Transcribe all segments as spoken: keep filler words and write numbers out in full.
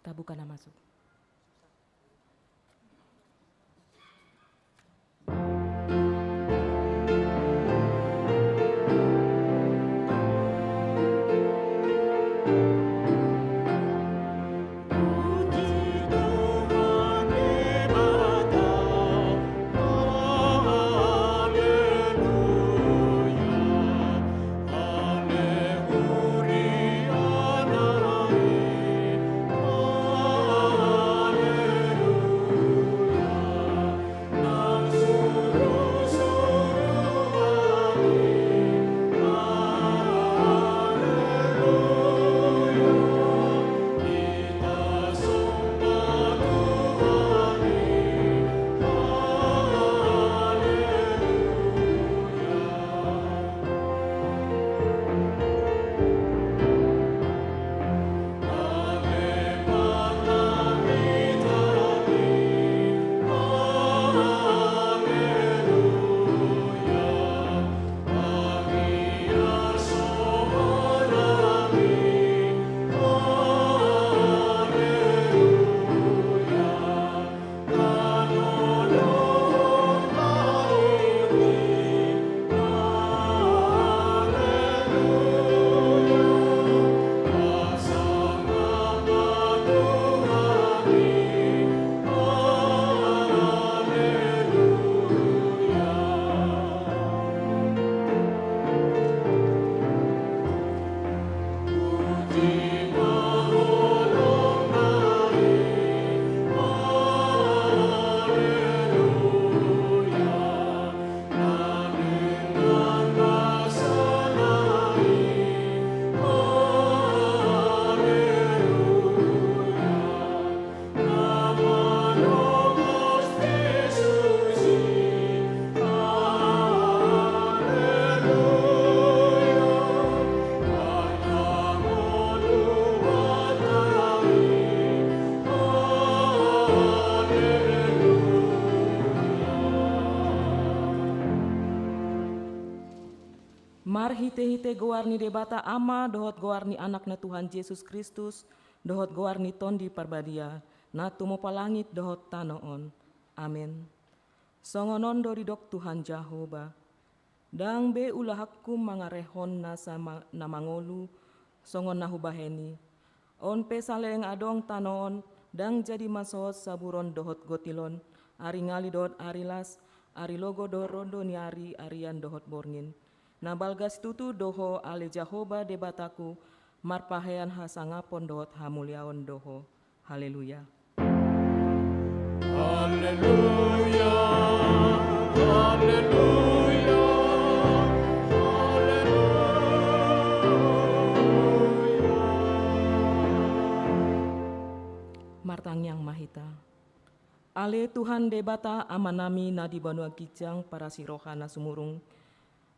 Kita buka na masuk. Marhite-hite goar ni Debata Ama dohot goar ni Anakna Tuhan Jesus Kristus dohot goar ni Tondi Parbadia, na tumompa langit dohot tano on. Amen. Songon on do didok Tuhan Jahowa: Ndang be ulahanku mangarehon nasa ma-, na mangolu songon na hubahen i. On pe saleleng adong tano on, ndang jadi mansai saburon dohot gotilon, ari ngali dohot ari las, ari logo dohot rondo ni ari, arian dohot borngin. Na balga situtu do ho ale Jahowa Debataku, marpahean hasangapon dohot hamuliaon do ho. Haleluya. Haleluya, haleluya, haleluya. Martangiang ma hita. Ale Tuhan Debata Amanami na di banua ginjang, parasi roha na sumurung,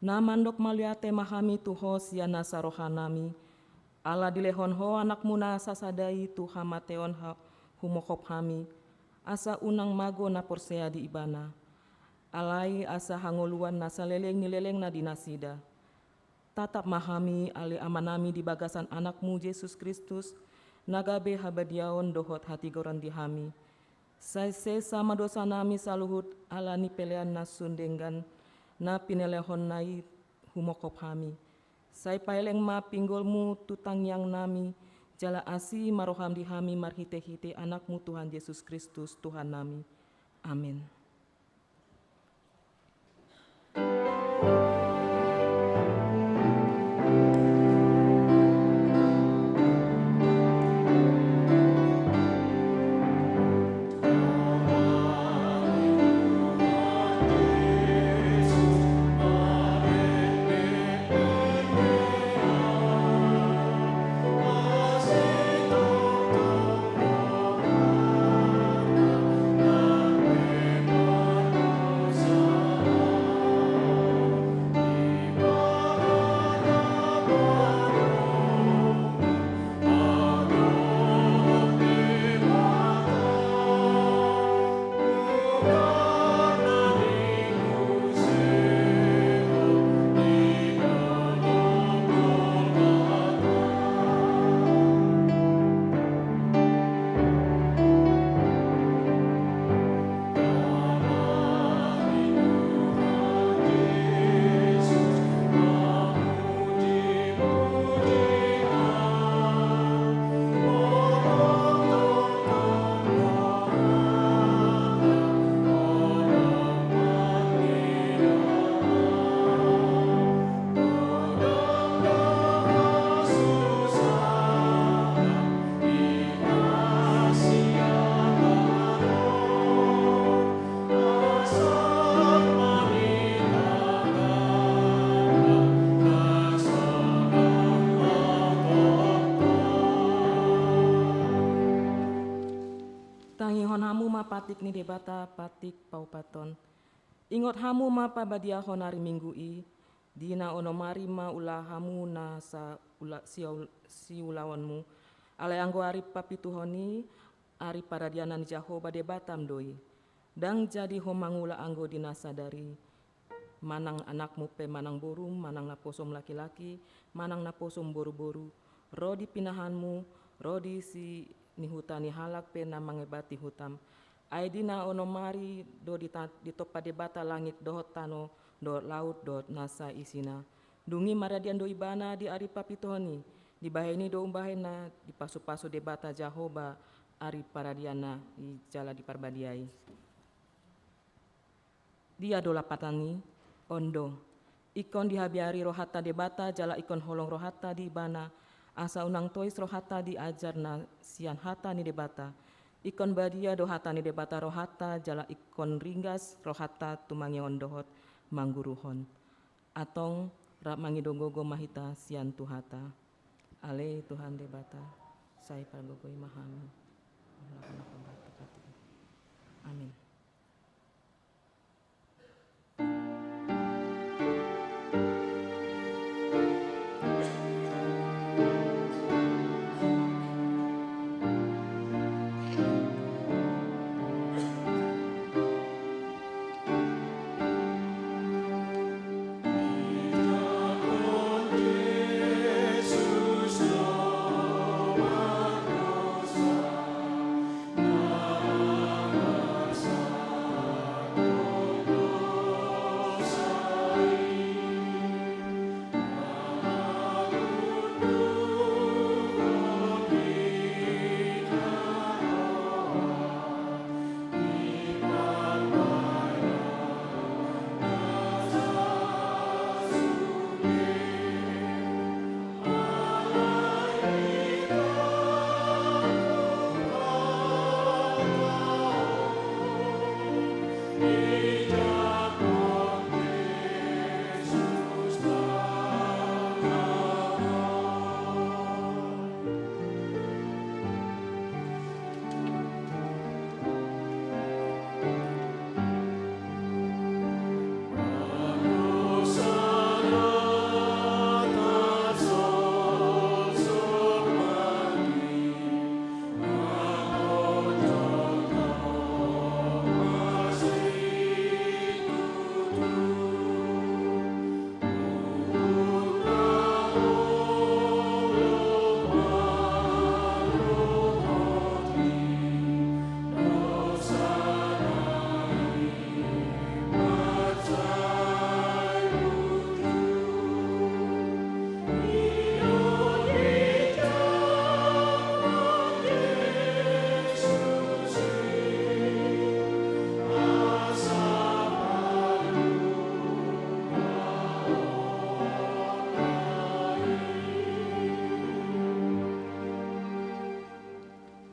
na mandok mauliate ma hami tu ho sian nasa rohanami, ala dilehon ho Anakmu na sasada i tu hamateon ha-, humongkop hami, asa unang mago na porsea di Ibana. Alai asa hangoluan na saleleng ni lelengna di nasida. Tatap ma hami ale Amanami di bagasan Anakmu Jesus Kristus, na gabe habadiaon dohot hatigoran di hami. Sai sesa ma dosanami saluhut ala ni pelean na sun denggan, na pinelehonna i humongkop hami. Sai paeleng ma pinggolmu tu tangiangnami, jala asi ma roham di hami marhite-hite Anakmu Tuhan Jesus Kristus, Tuhannami. Amen. Patik ni Debata, patik paopathon. Ingot hamu ma parbadiahon ari Minggu i, di na onom ari ma ulahamu na sa ula, siaul, siulaonmu. Alai anggo ari papituhon i, ari paradiana ni Jahowa Debatam do i. Ndang jadi ho mangula anggo di na sadari, manang anakmu pe manang borum, manang naposom laki-laki, manang naposom boru-boru, ro di pinahanmu, ro di si ni huta ni halak pe na mangebati hutam. Ai di na onom ari do dita, ditompa Debata langit dohot tano, dohot laut, dohot nasa isina. Dung i maradian do ibana di ari papituhon i, dibahen i do umbahen na dipasupasu Debata Jahowa ari paradiana i jala di parbadiai. Dia do lapatan i? On do. Ingkon dihabiari rohanta Debata jala ingkon holong rohanta di ibana, asa unang tois rohanta di ajar na sian hata ni Debata. Ingkon badia do hata ni Debata rohanta jala ingkon ringgas rohanta tumangihon dohot mangguruhon. Antong rap mangido gogo ma hita sian Tuhanta. Ale Tuhan Debata, sai pargogoi ma hami. Amin.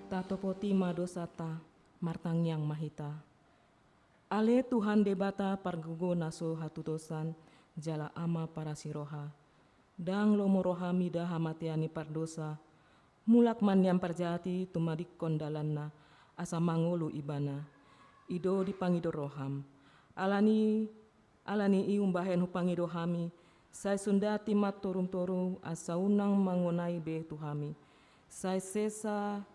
Tatopoti ma dosanta, martangiang ma hita. Ale Tuhan Debata pargogo na so hatudosan jala Ama parasi roha. Ndang lomo roham mida hamatean ni pardosa, mulak ma nian parjahat i tumadingkon dalanna, asa mangolu ibana. I do dipangido roham. Alani, alani i umbahen hupangido hami, sai sundati ma torumtoru asa unang mangonai be tu hami. Sai sesa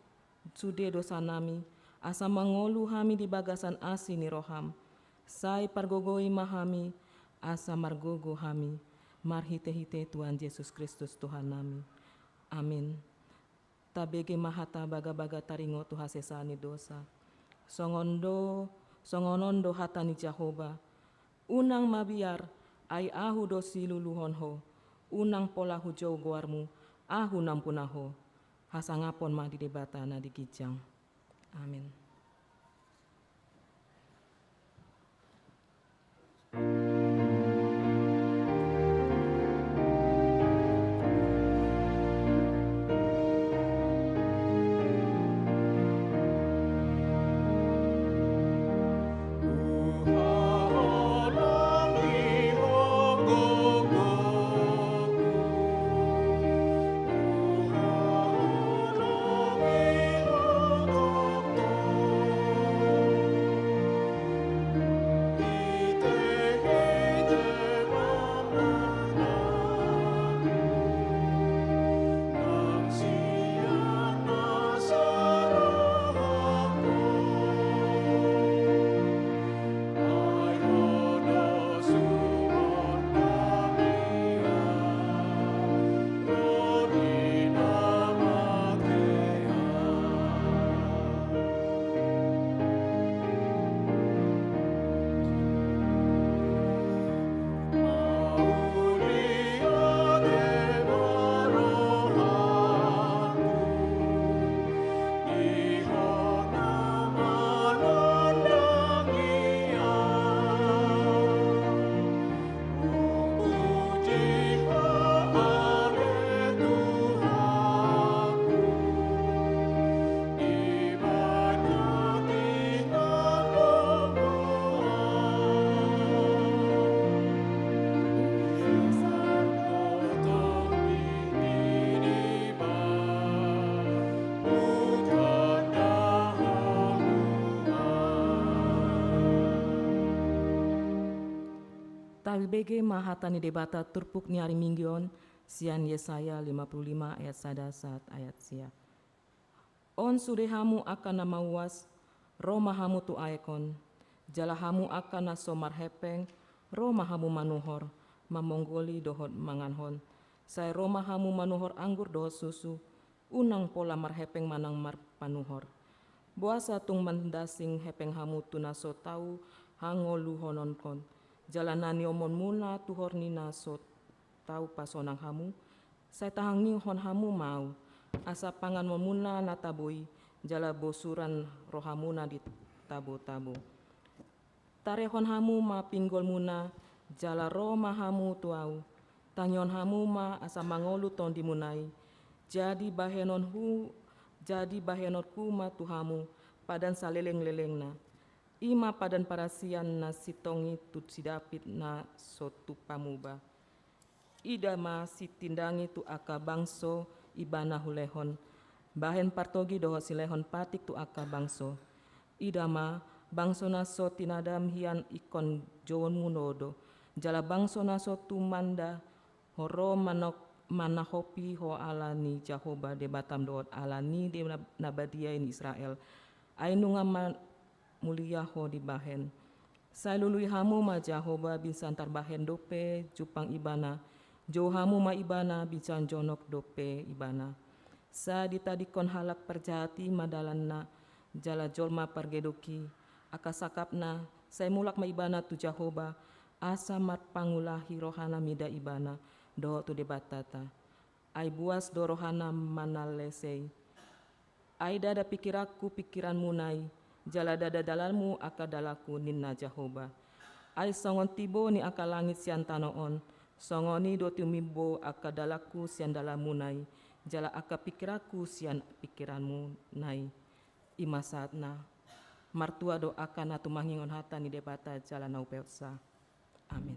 sude dosanami, asa mangolu hami di bagasan asi ni roham. Sai pargogoi ma hami, asa margogo hami, marhitehite Tuhan Jesus Kristus Tuhannami. Amin. Tabege ma hata bagabaga taringot tu hasesaan ni dosa. Songon do, songon on do hata ni Jahowa. Unang mabiar, ai Ahu do siluluhon ho. Unang pola hujou goarmu, Ahu nampuna ho. Hasangapon ma di Debata na di ginjang. Amin. Tabege ma hata ni Debata turpuk ni ari Minggu on sian Yesaya lima puluh lima ayat sada sahat ayat sia. On sude hamu angka na mauas, ro ma hamu tu aek on. Jala hamu angka na so marhepeng, ro ma hamu manuhor, mamonggoli dohot manganhon. Sai ro ma hamu manuhor anggur dohot susu, unang pola marhepeng manang marpanuhor. Boasa tung mandasing hepeng hamu tu na so tau hangoluhononkon, jala na niomonmuna tuhor ni na so tau pasonang hamu? Sai tahangihon hamu ma au, asa panganonmuna na tabo i, jala bosuran rohamuna di tabo-tabo. Tarehon hamu ma pinggolmuna, jala ro ma hamu tu au. Tangihon hamu ma asa mangolu tondimuna i. Jadi bahenonhu, jadi bahenonku ma tu hamu padan saleleng-lelengna. I ma padan parasian na sintong i tu si Daud na so tumpak muba. Ida ma sitindangi tu angka bangso ibana hulehon, bahen partogi dohot silehon patik tu angka bangso. Ida ma bangso na so tinadam hian ingkon jouonmu do, jala bangso na so tumanda ho ro manok-, manahopi ho ala ni Jahowa Debatam dohot ala ni de-, na badia i ni Israel. Ai nunga ma-, mulia ho dibahen. Sai lului hamu ma Jahowa binsan tarbahen dope jumpang ibana, jou hamu ma ibana binsan jonok dope ibana. Sai ditadingkon halak parjahat i ma dalanna, jala jolma pargedok i, angka sangkapna, sai mulak ma ibana tu Jahowa, asa marpangulahi rohana mida ibana, dohot tu Debatata. Ai buas do rohana manalesei. Ai ndada pingkiranku pingkiranmuna i, jala ndada dalanmu angka dalanku ninna Jahowa. Ai songon tibo ni angka langit sian tano on, songon i do tumimbo angka dalanku sian dalanmuna i, jala angka pingkiranku sian pingkiranmuna i. I ma sahatna. Martua do angka na tumangingon hata ni Debata jala na umpeopsa. Amin.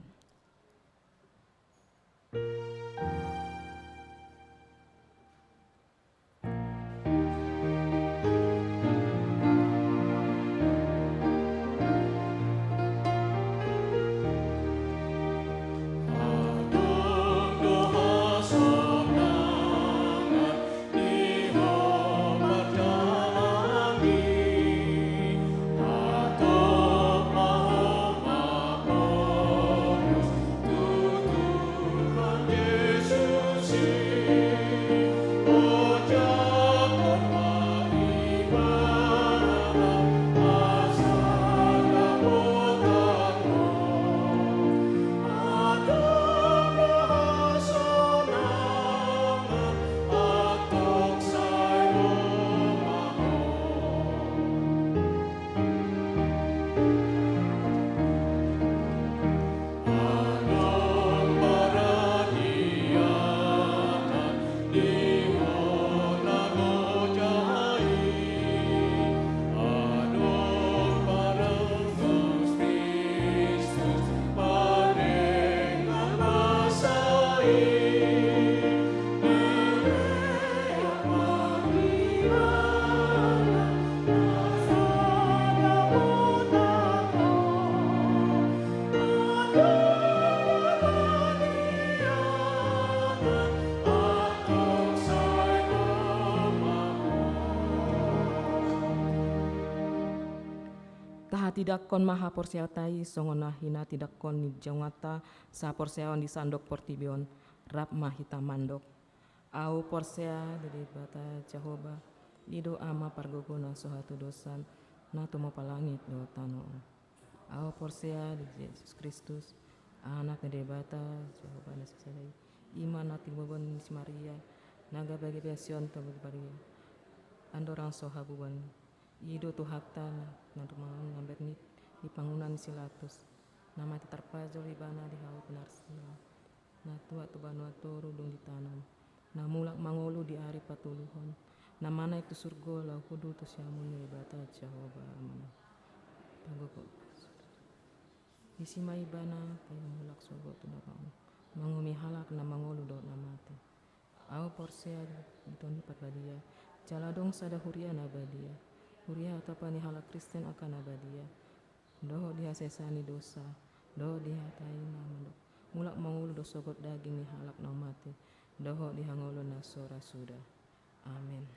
Tahatindangkon ma haporseaonta i songon na hinatindangkon ni jonganta saporseaon di sandok portibi on. Rap ma hita mandok. Ahu porsea di Debata Jahowa, i do Ama pargogo na so hatudosan, na tumompa langit dohot tano on. Ahu porsea di Jesus Kristus, Anak ni Debata Jahowa na sasada i, i ma na tinumbaon ni si Maria, na gabe hahipason tu Maria, andorang so habubuhan. I do Tuhanta na, na tumaon na bernik di pangula ni si Latus, na mate tarpajal ibana di hau pinarsilang, na tuat tu banua toru dung ditanom, na mulak mangolu di ari patoluhon, na manaek tu surgo laho hundul tu siamun ni Debata Jahowa Amanta. Pagogo. Disi ma ibana, tai mulak surgo tu dalahan, manguhumi halak na mangolu dohot na mate. Ahu porsea di Tondi Parbadia, jala adong sada huria na badia, huria hatopan ni halak Kristen angka na badia, dohot di hasesaan ni dosa, dohot di hata i na mandok, mulak mangolu do sogot daging ni halak na mate, dohot di hangoluan na so ra suda. Amen.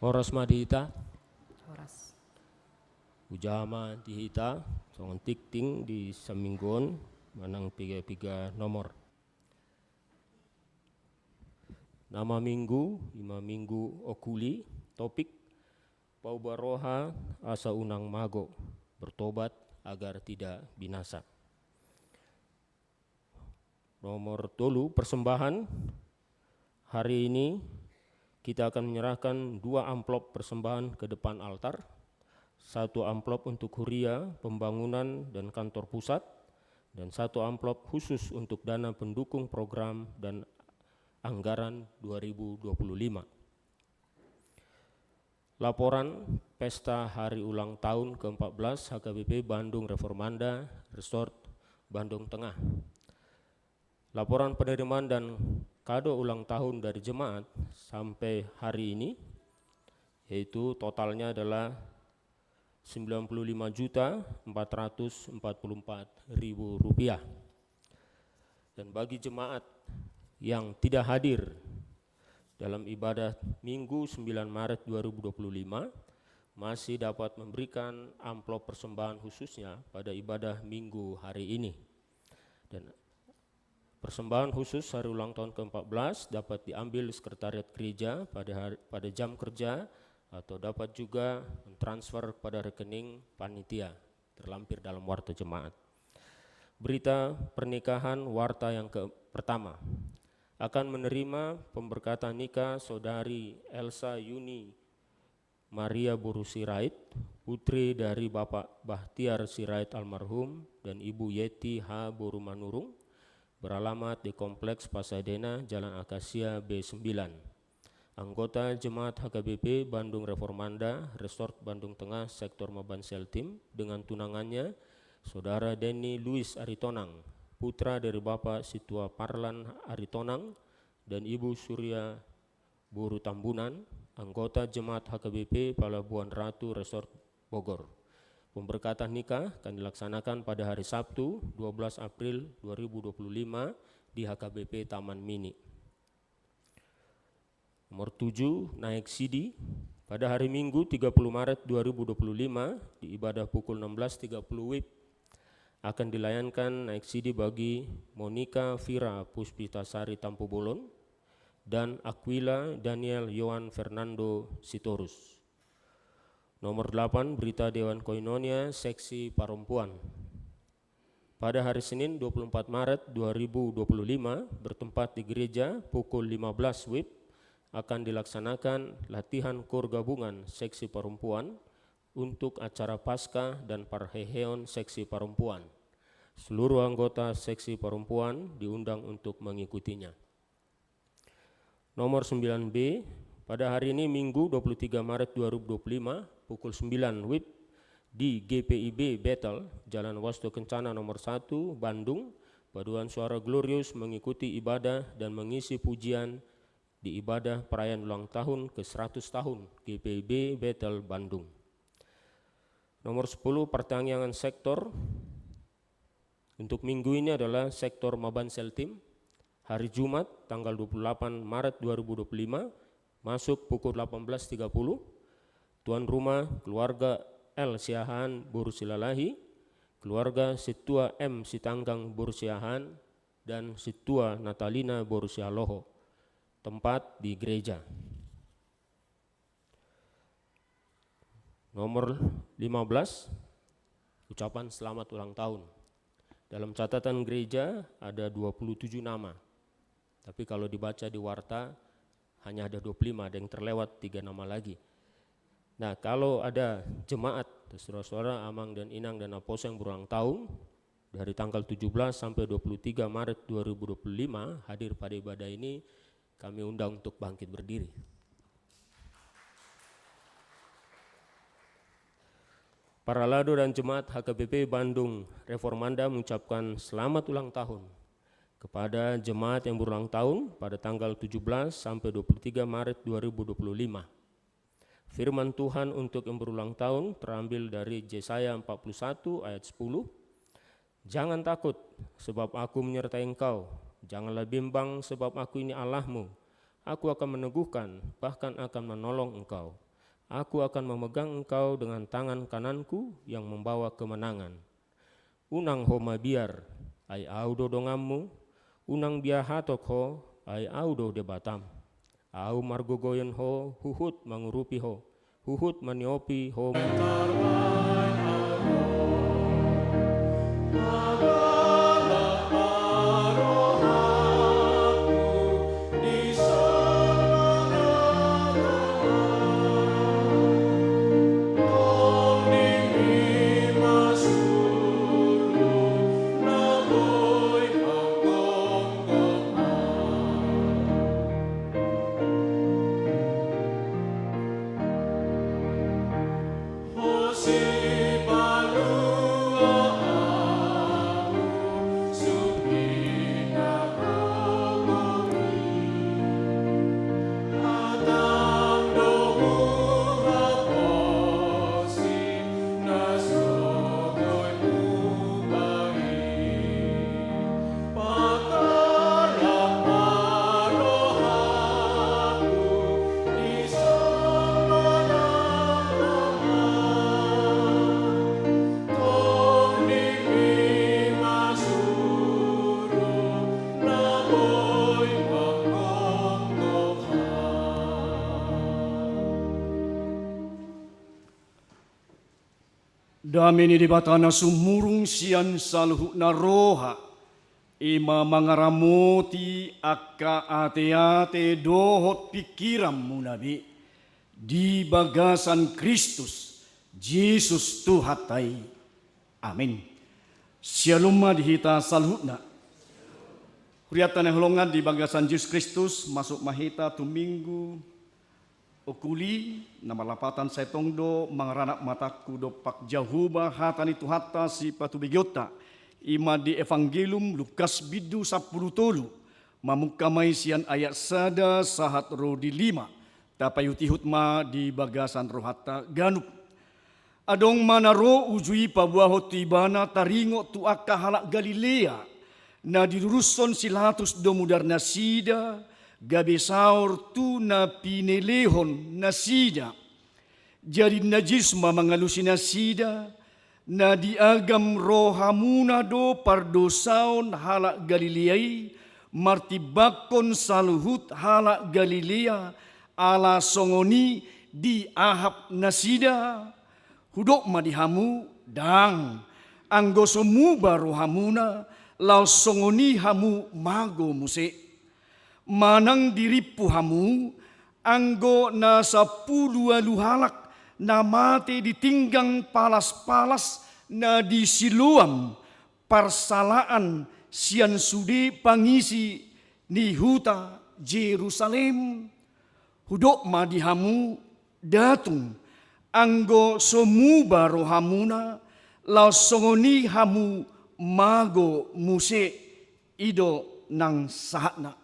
Horas ma di hita. Horas. Hujaha ma di hita songon tingting di saminggu on manang piga-piga nomor. Nama minggu, ima minggu okuli, topik: Pauba roha asa unang mago, bertobat agar tidak binasa. Nomor tolu, persembahan. Hari ini kita akan menyerahkan dua amplop persembahan ke depan altar. Satu amplop untuk huria, pembangunan, dan kantor pusat, dan satu amplop khusus untuk dana pendukung program dan anggaran dua ribu dua puluh lima. Laporan pesta hari ulang tahun keempat belas H K B P Bandung Reformanda Resort Bandung Tengah. Laporan penerimaan dan kado ulang tahun dari jemaat sampai hari ini, yaitu totalnya adalah sembilan puluh lima juta empat ratus empat puluh empat ribu rupiah. Dan bagi jemaat yang tidak hadir dalam ibadah Minggu sembilan Maret dua ribu dua puluh lima, masih dapat memberikan amplop persembahan khususnya pada ibadah Minggu hari ini. Dan persembahan khusus hari ulang tahun keempat belas dapat diambil di sekretariat gereja pada hari, pada jam kerja, atau dapat juga mentransfer kepada rekening panitia terlampir dalam warta jemaat. Berita pernikahan warta yang ke-, pertama. Akan menerima pemberkatan nikah Saudari Elsa Yuni Maria boru Sirait, putri dari Bapak Bahtiar Sirait almarhum dan Ibu Yeti H boru Manurung, beralamat di Kompleks Pasadena, Jalan Akasia B sembilan. Anggota Jemaat H K B P Bandung Reformanda, Resort Bandung Tengah, Sektor Maban Seltim, dengan tunangannya, Saudara Denny Louis Aritonang, putra dari Bapak Situa Parlan Aritonang dan Ibu Surya boru Tambunan, anggota Jemaat H K B P Palabuhan Ratu Resort Bogor. Pemberkatan nikah akan dilaksanakan pada hari Sabtu, dua belas April dua ribu dua puluh lima, di H K B P Taman Mini. Nomor tujuh, naek sidi. Pada hari Minggu, tiga puluh Maret dua ribu dua puluh lima, di ibadah pukul enam belas tiga puluh W I B, akan dilayankan naek sidi bagi Monica Vira Puspitasari Tampubolon dan Aquila Daniel Yohan Fernando Sitorus. Nomor delapan, berita Dewan Koinonia Seksi Parompuan. Pada hari Senin, dua puluh empat Maret dua ribu dua puluh lima, bertempat di gereja, pukul lima belas W I B, akan dilaksanakan latihan kor gabungan Seksi Parompuan untuk acara Paskah dan parheheon Seksi Parompuan. Seluruh anggota Seksi Parompuan diundang untuk mengikutinya. Nomor sembilan B, pada hari ini, Minggu, dua puluh tiga Maret dua ribu dua puluh lima, pukul sembilan W I B, di G P I B Betel, Jalan Wastu Kencana nomor satu, Bandung, paduan suara Glorious mengikuti ibadah dan mengisi pujian di ibadah perayaan ulang tahun ke seratus tahun G P I B Betel Bandung. Nomor sepuluh, pertanggiangan sektor untuk minggu ini adalah sektor Maban Seltim. Hari Jumat, tanggal dua puluh delapan Maret dua ribu dua puluh lima, masuk pukul delapan belas tiga puluh. Tuan rumah, keluarga L Siahaan boru Silalahi, keluarga Situa M Sitanggang boru Siahaan, dan Situa Natalina boru Sihaloho. Tempat di gereja. Nomor lima belas, ucapan selamat ulang tahun. Dalam catatan gereja ada dua puluh tujuh nama. Tapi kalau dibaca di warta, hanya ada dua puluh lima, ada yang terlewat tiga nama lagi. Nah, kalau ada jemaat, saudara-saudara, amang dan inang dan apostel yang berulang tahun, dari tanggal tujuh belas sampai dua puluh tiga Maret dua ribu dua puluh lima hadir pada ibadah ini, kami undang untuk bangkit berdiri. Parhalado dan jemaat H K B P Bandung Reformanda mengucapkan selamat ulang tahun kepada jemaat yang berulang tahun pada tanggal tujuh belas sampai dua puluh tiga Maret dua ribu dua puluh lima. Firman Tuhan untuk yang berulang tahun terambil dari Yesaya empat puluh satu ayat sepuluh. "Jangan takut, sebab Aku menyertai engkau. Janganlah bimbang, sebab Aku ini Allahmu. Aku akan meneguhkan, bahkan akan menolong engkau. Aku akan memegang engkau dengan tangan kanan-Ku yang membawa kemenangan. Unang ho mabiar, ai Au do donganmu. Unang biar hatop ho, ai Au do Debatam. Au margogoion ho, huhut mangurupi ho, huhut maniopi ho." Dame ni Debata na sumurung sian saluhutna roha, i ma mangaramoti angka ateate dohot pingkiranmuna be, di bagasan Kristus Jesus Tuhanta i. Amin. Syalom ma di hita saluhutna. Hurianta na hinaholongan di bagasan Jesus Kristus, masuk ma hita tu Minggu Okuli, na marlapatan sai tong do mangaranap matangku dompak Jahowa, hata ni Tuhanta sipatubegeonta, i ma di Evangelium Lukas bindu sampulu tolu, mamungka ma i sian ayat sada sahat ro di lima, tapaihutihut ma di bagasan rohanta ganup. Adong ma na ro uju i paboahon tu ibana taringot tu angka halak Galilea, na dilurushon si Latus do mudarnasida, gabe saor tu na pinelehon nasida. Jadi ninna Jesus ma mangalusi nasida, na diagam rohamuna do pardosaon halak Galilea i, martimbangkon saluhut halak Galilea, ala songon i diahap nasida? Hudok ma di hamu, dang, anggo so muba rohamuna, laos songon i hamu mago muse. Manang dirimpu hamu, anggo na sampulu ualu halak na mate di tinggang palaspalas na di Siloam, parsalaan sian sude pangisi ni huta Jerusalem? Hudok ma di hamu, datung, anggo so muba rohamuna, laos songon i hamu mago muse. I do nang sahatna.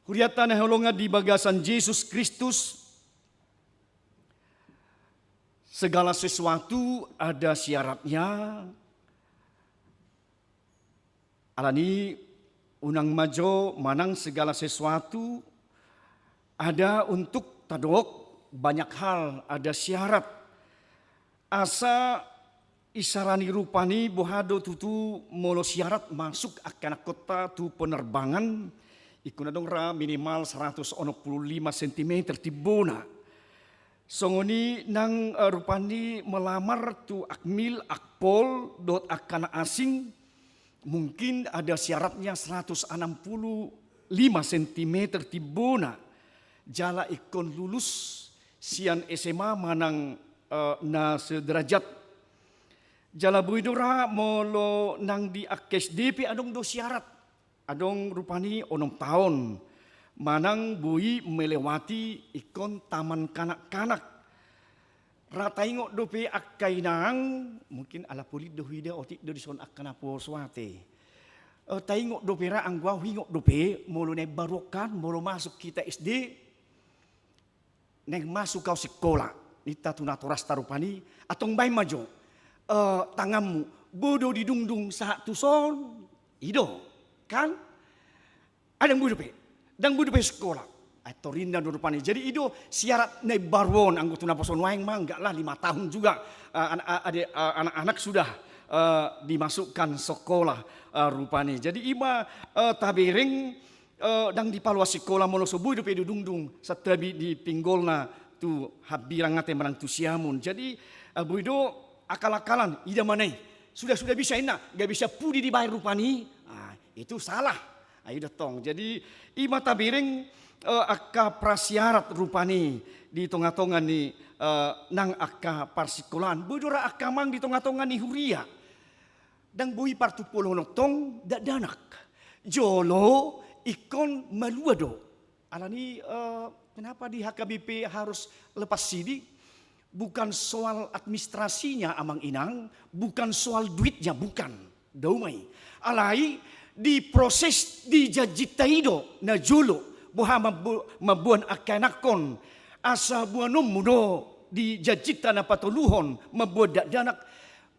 Hurianta na hinaholongan di bagasan Jesus Kristus, segala sesuatu ada syaratnya. Alani unang ma jo manang segala sesuatu ada untuk tadok, banyak hal ada syarat. Asa isarani rupani boha do tutu molo syarat masuk angka anakhonta tu penerbangan, ingkon adong ra minimal seratus onom puluh lima sentimeter timbona. Songon i nang, eh, rupani melamar tu Akmil, Akpol, dohot angka na asing, mungkin ada syaratnya seratus enam puluh lima sentimeter timbona. Jala ingkon lulus sian S M A manang, eh, na sederajat. Jala boi do ra molo nang di angka S D pe adong do syarat. Adong rupani onom taon, manang boi melewati ingkon taman kanak-kanak. Ra taingot dope angka inang, mungkin ala polit do huida, otik do dison angka naposo ate. Eh, taingot dope ra, anggo au huingot dope, molo na imbaru on kan, molo masuk hita S D, naeng masuk au sikola, ninta tu natorasta rupani, antong baen ma jo, eh, tanganmu, boi do didungdung sahat tuson, i do, kan? Ai ndang boi dope, ndang boi dope sikola. Ai torinda do rupani. Jadi i do syarat na imbaru on, anggo tu naposo nuaeng ma, enggak lah lima tahun juga, eh, an-, a-, ade-, eh, anak-anak sudah, eh, dimasukkan sekolah, eh, rupani. Jadi i ma, eh, tabereng, eh, ndang dipaloas sikola molo so boi dope didungdung santabi di pinggolna tu hambirang ate manang tu siamun. Jadi, eh, boi do akal-akalan, ida ma na i. Sudah, sudah bisa inna, nggak bisa pudi dibaen rupani. Ah, itu salah. Ah, i do tong. Jadi, i ma tabereng, eh, angka prasyarat rupani di tonga-tonga ni, eh, nang angka parsikolaan. Boi do ra angka amang di tonga-tonga ni huria. Ndang boi partumpolhon tong dakdanak. Jolo ingkon malua do. Alani, eh, kenapa di H K B P harus lepas sidi? Bukan soal administrasinya, amang inang, bukan soal duitnya, bukan. Dao ma i. Alai di proses di janjinta i do na jolo, boha mambo-, mamboan angka anakkon. Asa boanonmu do di janjinta na patoluhon mamboan dakdanak,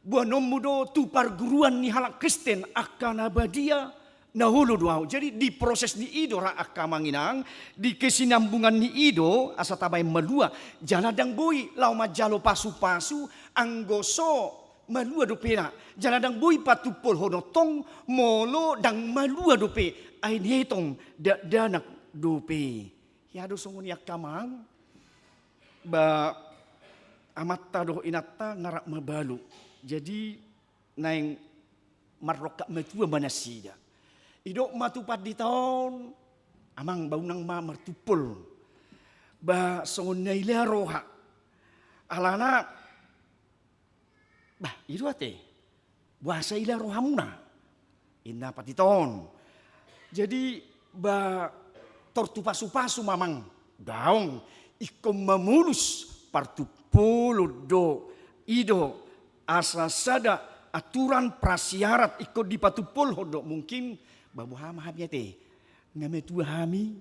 boanonmu do tu parguruan ni halak Kristen angka na badia, na olo do au. Jadi di proses ni i do ra angka amang inang, di kesinambungan ni i do asa tabaen malua. Jala ndang boi laho manjalo pasu-pasu anggo so malua dope na. Jala ndang boi patumpolhon tong molo ndang malua dope. Ai dietong dakdanak dope. Ia do songon i angka amang, ba amanta dohot inanta nga rap mabalu. Jadi naeng marrongkap matua ma nasida. Didok ma tu pandita on, amang, ba unang ma martumpol. Ba songon na ila roha. Alana, bah, i do ate. Boasa ila rohamuna, inna pandita on. Jadi, ba tor tu pasu-pasu ma amang. Daong, ingkon mamolus partumpolon do, i do asa sada aturan prasyarat ingkon dipatumpolhon do. Mungkin, ba boha ma hami ate. Nga matua hami,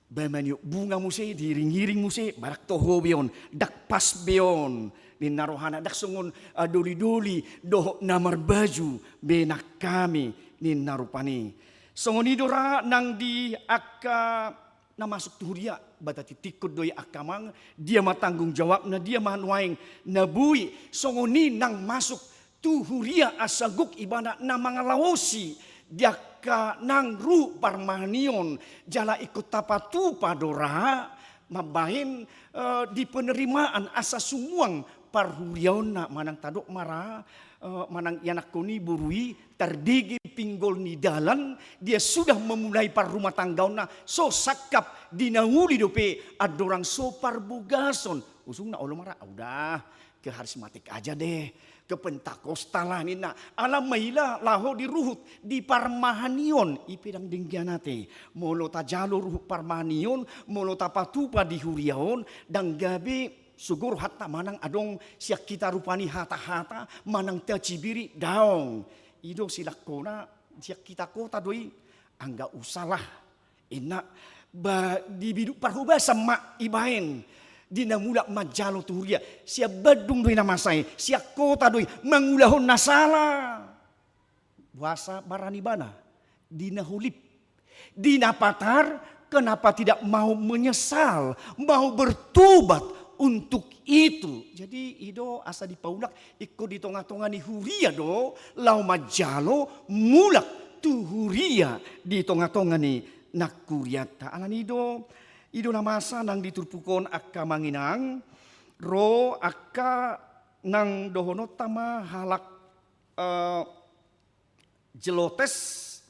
ba maniop bunga muse, diiring-iring muse, ba ndang toho be on, ndang pas be on. Ninna rohana ndang songon, ah, doli-doli dohot na marbaju be nang hami, ninna rupani. Songon i do ra nang di angka na masuk tu huria, ba tatingtingkon do i angka amang, dia ma tanggung jawabna, dia ma nuaeng na boi, songon i nang masuk tu huria asa gok ibana na mangalaosi di angka nang ruhut parmahanion, jala ingkon tapatupa do ra mambaen, eh, di penerimaan asa sumuang parhuriaonna manang tadok ma ra, eh, manang ianakkon i boru i tardege pinggol ni dalan, dia sudah memulai parrumatanggaonna, so sangkap di na uli dope andorang so parbogason. Usungna olo ma ra, udah, ke harismatik aja deh, ke pentakostal lah ninna. Ala maila laho di ruhut, di parmahanion, i pe ndang denggan ate. Molo tajalo ruhut parmahanion, molo tapatupa di huria on, ndang gabe sugor hata manang adong sian hita rupani hata-hata, manang tacibiri, daong. I do silangkona, sian hita kota do i, angga usalah. Inna, ba di biduk parhobasan ma ibaen, di na mulak manjalo tu huria, sian Bandung do i na masa i, sian kota do i, mangulahon na sala. Boasa barani ibana, di na holip, di na patar, kenapa tidak mau menyesal, mau bertobat untuk itu. Jadi i do asa dipaulak, ingkon di tonga-tonga ni huria do, laho manjalo, mulak tu huria di tonga-tonga ni nang hurianta. Alani i do, i do na masa nang di turpuk on angka amang inang, ro angka nang dohononta ma halak, eh, Zelotes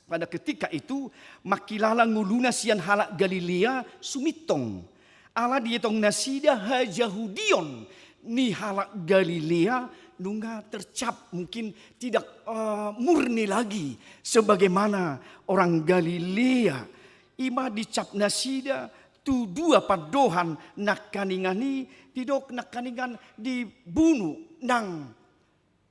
pada ketika itu mangkilala ngoluna sian halak Galilea sumintong. Ala dietong nasida hajahudion ni halak Galilea nunga tercap, mungkin tidak, eh, murni lagi sebagaimana orang Galilea. I ma dicap nasida tu dua pandohan nangkaningan i, Didok nangkaningan dibunu nang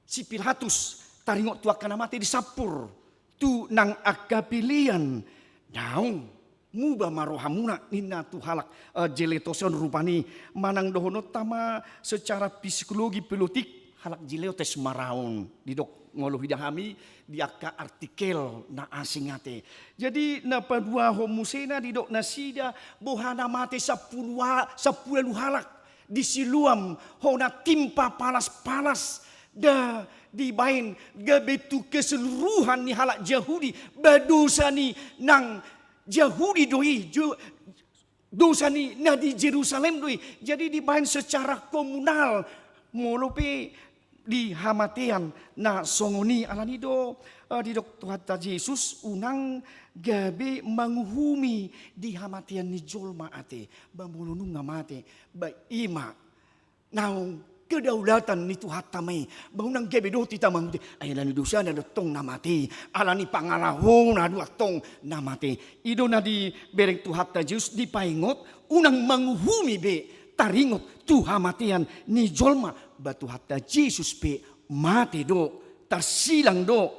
si Pilatus, taringot tu angka na mate, disampur tu nang angka pelean. Naung muba ma rohamuna, ninna tu halak, eh, Zelotes on rupani. Manang dohononta ma secara psikologi politik, halak Zelotes ma ra on, didok molo huida hami di angka artikel na asing ate. Jadi na paduahon musena didok nasida, boha na mate sampulu a-, sampulu ualu halak, di Siloam, hona timpa palas-palas, da dibaen gabe tu keseluruhan ni halak Jahudi, ba dosa ni nang Jahudi do i, jo-, dosa ni na di Jerusalem do i. Jadi dibaen secara komunal, molo pe di hamatean na songon i. Alani do, eh, didok Tuhanta Jesus, unang gabe manguhumi di hamatean ni jolma ate, ba molo nunga mate, ba i ma naung kedaulatan ni Tuhanta ma i, ba unang gabe dohot hita manguhumi, ai alani dosana do tong na mate, alani pangalahona do tong na mate. I do na dibereng Tuhanta Jesus, dipaingot, unang manguhumi be taringot tu hamatean ni jolma, ba Tuhanta Jesus pe mate do, tarsilang do,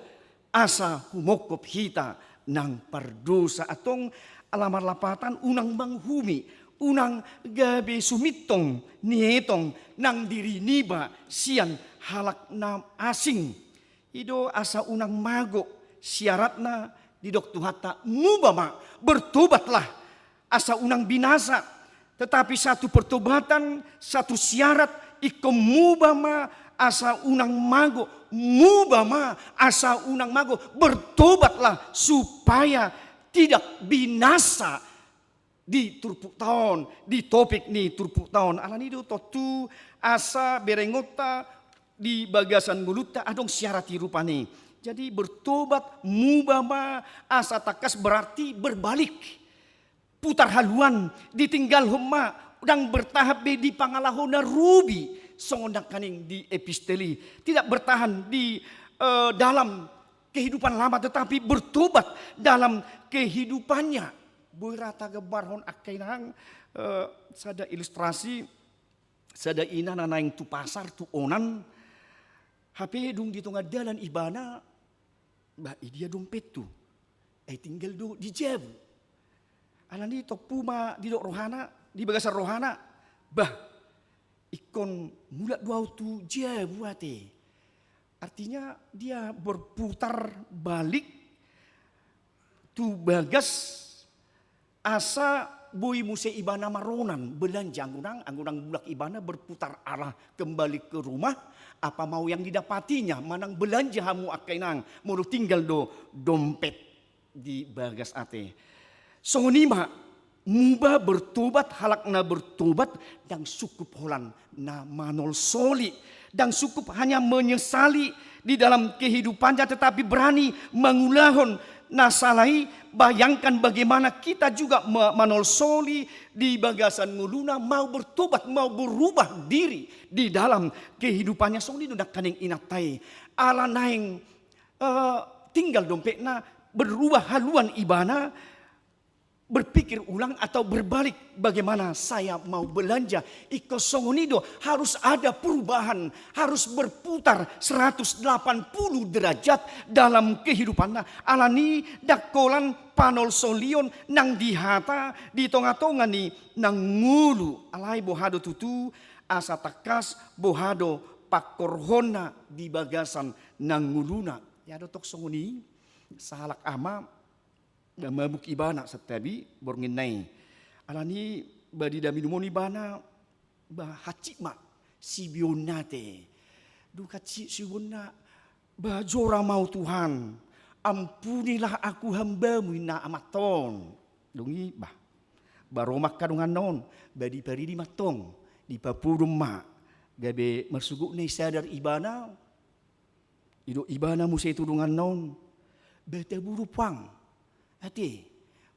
asa humongkop hita nang pardosa. Antong ala marlapatan, unang manguhumi, unang gabe sumintong ni etong nang diri niba sian halak na asing. I do asa unang mago, syaratna didok Tuhanta, muba ma, bertobatlah, asa unang binasa. Tetapi satu pertobatan, satu syarat, ingkon muba ma asa unang mago, muba ma asa unang mago, bertobatlah supaya tidak binasa di turpukta on, di topik ni turpukta on. Alani do tontu asa berengonta di bagasan ngolunta adong syarat i rupani. Jadi bertobat, muba ma asa tangkas, berarti berbalik. Putar haluan, ditinggalhon ma, ndang bertahan be di pangalaho na rugi, songon nangkaning di epistel i. Tidak bertahan di, eh, dalam kehidupan lama, tetapi bertobat dalam kehidupannya. Boi ra tagambarhon angka inang, eh, sada ilustrasi, sada ina na naeng tu pasar, tu onan, hape dung di tonga dalan ibana, bah, i dia dompethu? Ai tinggal do di jabu. Alani tompu ma didok rohana, di bagasan rohana, bah, ingkon mulak do ahu tu jabu ate. Artinya dia berputar balik tu bagas, asa boi muse ibana maronan belanja, anggo ndang, anggo ndang mulak ibana berputar arah kembali ke rumah, apa mau yang didapatinya, manang belanja hamu angka inang, molo tinggal do dompet di bagas ate. Songon i ma, muba, bertobat, halak na bertobat, ndang sungkup holan na manolsoli, ndang sungkup hanya menyesali di dalam kehidupannya, tetapi berani mangulahon na sala i. Bayangkan bagaimana kita juga ma-, manolsoli di bagasan ngoluna, mau bertobat, mau berubah diri di dalam kehidupannya. Songon i do nangkaning inanta i, ala naeng, eh, tinggal dompetna, berubah haluan ibana, berpikir ulang atau berbalik, bagaimana saya mau belanja. Ingkon songon i do, harus ada perubahan, harus berputar seratus delapan puluh derajat dalam kehidupanna. Alani ndang holan panolsolion nang di hata, di tonga-tonga ni nang ngolu. Alai boha do tutu, asa tangkas boha do pangkorhonna di bagasan nang ngoluna. Ia do tong songon i, sahalak ama, ba mabuk ibana santabi borngin na i. Alani ba diida minum on ibana, ba hansit ma sibeonna ate. Dung hansit sibeonna, ba jora ma ahu Tuhan, ampunilah aku hamba-Mu, ninna amanta on. Dung i, bah, ba ro ma angka donganna on, ba diparidi ma antong, dipapodom ma, gabe marsogot na i sadar ibana. Didok ibana muse tu donganna on, ba tabo do puang ate,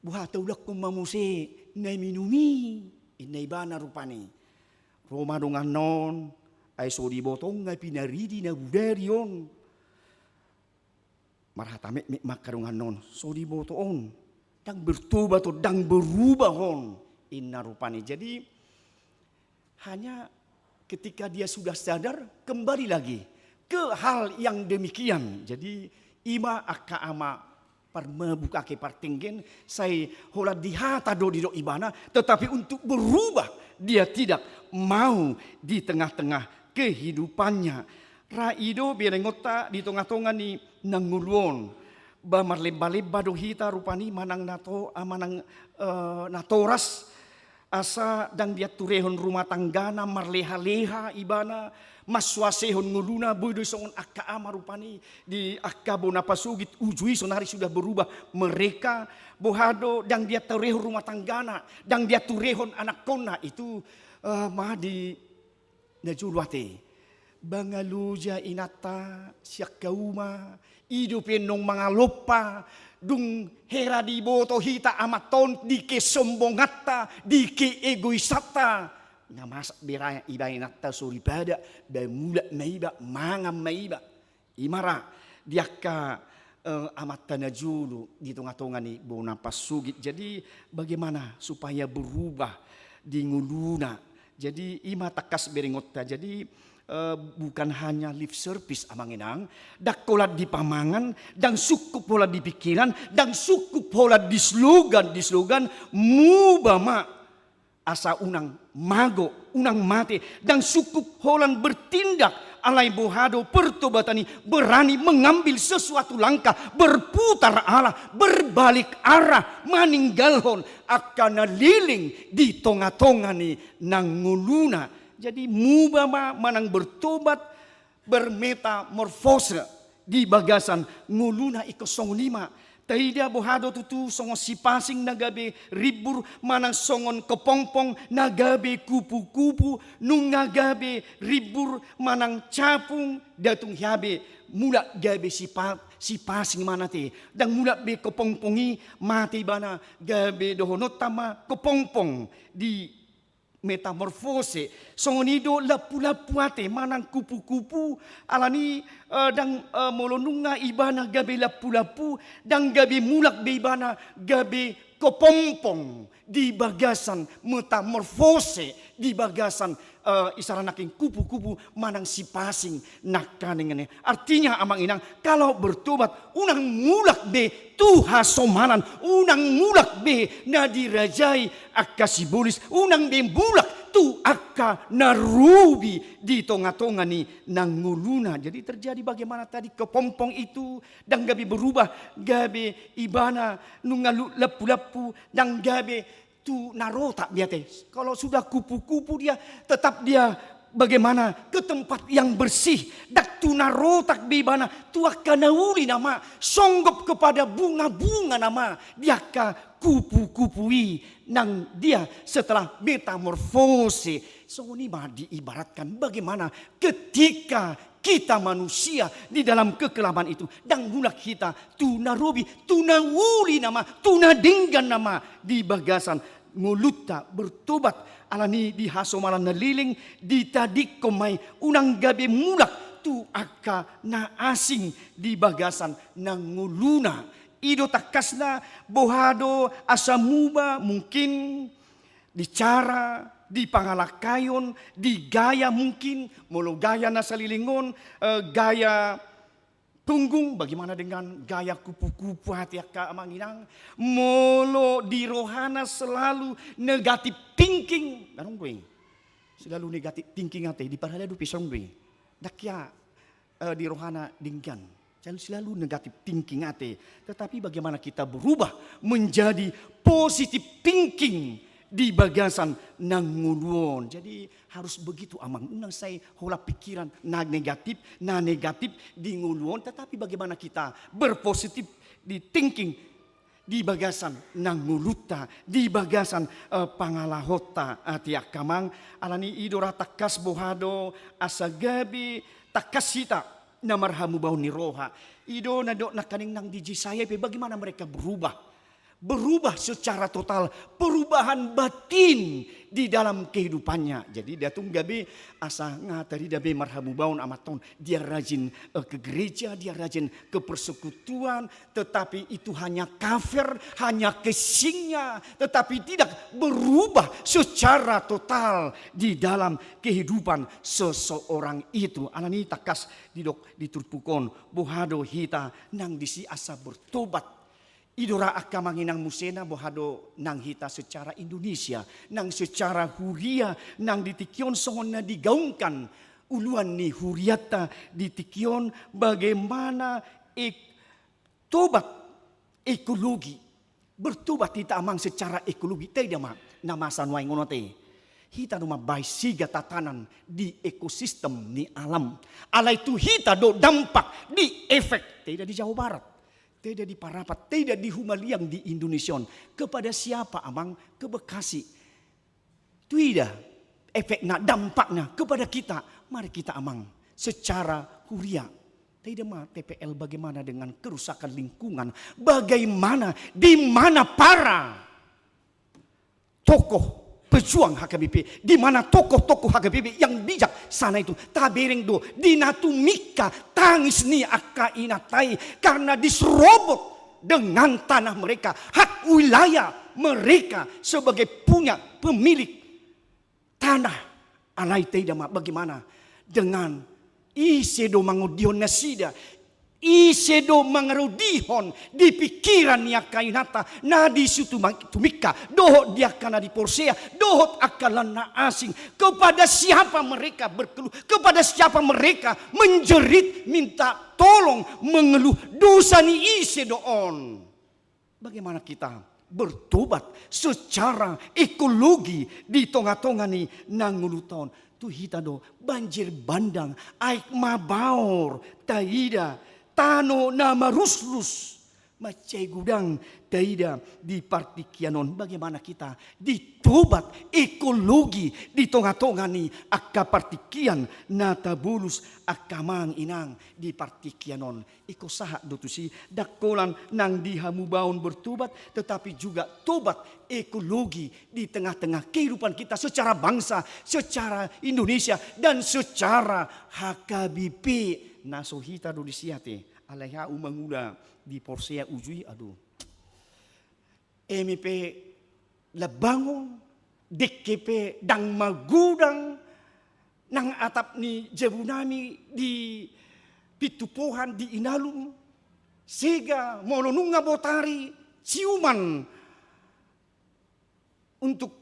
boha taulakhon ma muse na minum i, ninna ibana rupani. Ro ma donganna on, ai so diboto on nga pinaridi na bodari on. Marhata metmet ma angka donganna on, so diboto on, ndang bertobat on, ndang berubah on, ninna rupani. Jadi hanya Ketika dia sudah sadar, kembali lagi ke hal yang demikian. Jadi, ima angka ama parmabuk ate partenggen, sai holan di hata do didok ibana, tetapi untuk berubah dia tidak mau di tengah-tengah kehidupannya. Ra i do berengonta di tonga-tonga ni nangolu on. Ba marlemba-lemba do hita rupani manang nato-, ah, manang, eh, natoras, asa ndang dianturehon rumah tanggana, marleha-leha ibana, mansuasehon ngoluna. Boi do songon angka ama rupani di angka bona pasogit, uju i sonari sudah berubah mereka. Boha do, ndang dianturehon rumah tanggana, ndang dianturehon anakkonna, itu, eh, ma di najolo ate. Ba nga loja inanta sian angka uma, i dope naung mangalompa, dung hera diboto hita amanta on di kesombonganta, di keegoisanta. Nga masa be ra iba inanta soripada, ba mulak ma iba, mangan ma iba. Ima ra di angka, eh, amanta najolo di tonga-tonga ni bona pasogit. Jadi, bagaimana supaya berubah di ngoluna? Jadi, ima tangkas berengonta. Jadi, eh, bukan hanya lip service, amang inang, ndang holan di pamangan, ndang sungkup holan di pikiran, ndang sungkup holan di slogan, di slogan, muba ma asa unang mago, unang mate, ndang sungkup holan bertindak, alai boha do pertobatan i, berani mengambil sesuatu langkah, berputar arah, berbalik arah, maninggalhon angka na leleng di tonga-tonga ni nangoluna. Jadi, muba ma manang bertobat, bermetamorfose di bagasan ngoluna. Ingkon songon i ma. Taida boha do tutu songon sipasing na gabe rimbur, manang songon kepompong na gabe kupu-kupu, nunga gabe rimbur manang capung, ndang tung gabe mulak gabe sipa-, sipasing ma ate. Ndang mulak be kepompong i, mate ibana, gabe dohononta ma kepompong di metamorfose. Songon i do lampu-lampu ate manang kupu-kupu, alani, eh, ndang, eh, molo nunga ibana gabe lampu-lampu, ndang gabe mulak be ibana gabe kepompong di bagasan metamorfose, di bagasan, eh, isarana nangkin kupu-kupu manang sipasing nangkaning i. Artinya, amang inang, kalau bertobat, unang mulak be tu hasomalan, unang mulak be na dirajai angka sibolis, unang be mulak tu angka na robi di tonga-tonga ni nangoluna. Jadi terjadi bagaimana tadi kepompong itu, ndang gabe berubah, gabe ibana nunga lu-, lampu-lampu, ndang gabe tu na rotak be ate. Kalau sudah kupu-kupu dia, tetap dia bagaimana, ke tempat yang bersih. Ndang tu na rotak be ibana, tu angka na uli nama, songgop kepada bunga-bunga nama di angka kupu-kupu i, nang dia setelah metamorfose. Songon i ma diibaratkan bagaimana ketika kita manusia di dalam kekelaman itu, ndang mulak hita tu na robi, tu na uli nama, tu na denggan nama di bagasan ngolunta. Bertobat, alani di hasomalan na leleng ditadingkon ma i, unang gabe mulak tu angka na asing di bagasan nangoluna. I do tangkasna, boha do asa muba, mungkin di cara, di pangalangkaion, di gaya mungkin, molo gaya na saleleng on, eh, gaya punggung, bagaimana dengan gaya kupu-kupu ate angka amang inang? Molo di rohana selalu negative thinking, adong do i. Selalu negative thinking ate, di parhalado pe songon do i. Ndang hea, eh, di rohana denggan. Selalu, selalu negative thinking ate. Tetapi bagaimana kita berubah menjadi positive thinking di bagasan nangolu on. Jadi harus begitu, amang, unang sai holan pikiran na negatif, na negatif di ngolu on, tetapi bagaimana kita berpositif di thinking di bagasan nangolunta, di bagasan, eh, pangalahonta, eh, ate angka amang. Alani i do ra tangkas boha do asa gabe tangkas hita na marhamubaon ni roha. I do na didok nangkaning nang di Jesaya pe, bagaimana mereka berubah. berubah secara total, perubahan batin di dalam kehidupannya. Jadi, dia tung gabe asa nga tarida be marhamubaon amanton, dia rajin, eh, ke gereja, dia rajin ke persekutuan, tetapi itu hanya cover, hanya casingnya, tetapi tidak berubah secara total di dalam kehidupan seseorang itu. Alani tangkas didok di turpuk on, boha do hita nang disi asa bertobat. I do ra angka amang inang musena, boha do nang hita secara Indonesia, nang secara huria, nang di tingki on songon na digaungkan uluan ni hurianta di tingki on, bagaimana ek-, tobat ekologi. Bertobat hita amang secara ekologi, taida ma na masa nuaeng on ate. Hita do mambahen siga tatanan di ekosistem ni alam. Alai tu hita do dampak di efek, taida di Jawa Barat, taida di Parapat, taida di humaliang di Indonesia on. Kepada siapa amang? Ke Bekasi. Taida efekna, dampakna kepada kita. Mari kita amang secara huria, taida ma T P L bagaimana dengan kerusakan lingkungan, bagaimana, di mana para tokoh pejuang H K B P, di mana tokoh-tokoh H K B P yang bijaksana itu. Tabereng do di na tumingka tangis ni angka inanta i karena diserobot dengan tanah mereka, hak wilayah mereka sebagai punya pemilik tanah. Alai taida ma bagaimana dengan ise do mangondion nasida, ise do mangarodihon di pikiran ni angka inanta na di situ ma-, tumingka, dohot di angka na di porsea, dohot angka na asing. Kepada siapa mereka berkeluh? Kepada siapa mereka menjerit, minta tolong, mengeluh? Dosa ni ise do on? Bagaimana kita bertobat secara ekologi di tonga-tonga ni na ngolunta on? Tu hita do banjir bandang, aek mabaor, taida, tano na maruslus, mansai godang, taida, di partingkian on. Bagaimana kita di tobat ekologi di tonga-tonga ni angka partingkian na tabolus angka amang inang di partingkian on? Ingkon sahat do tusi, ndang holan nang di hamubaon bertobat, tetapi juga tobat ekologi di tengah-tengah kehidupan kita secara bangsa, secara Indonesia, dan secara H K B P. Na so hita do disi ate, alai ahu mangula di porsea uju i, aduh. Eme pe lambangon, dengke pe ndang magodang nang atap ni jabunami di Pintu Pohan, di Inalum, sega molo nunga botari ciuman untuk,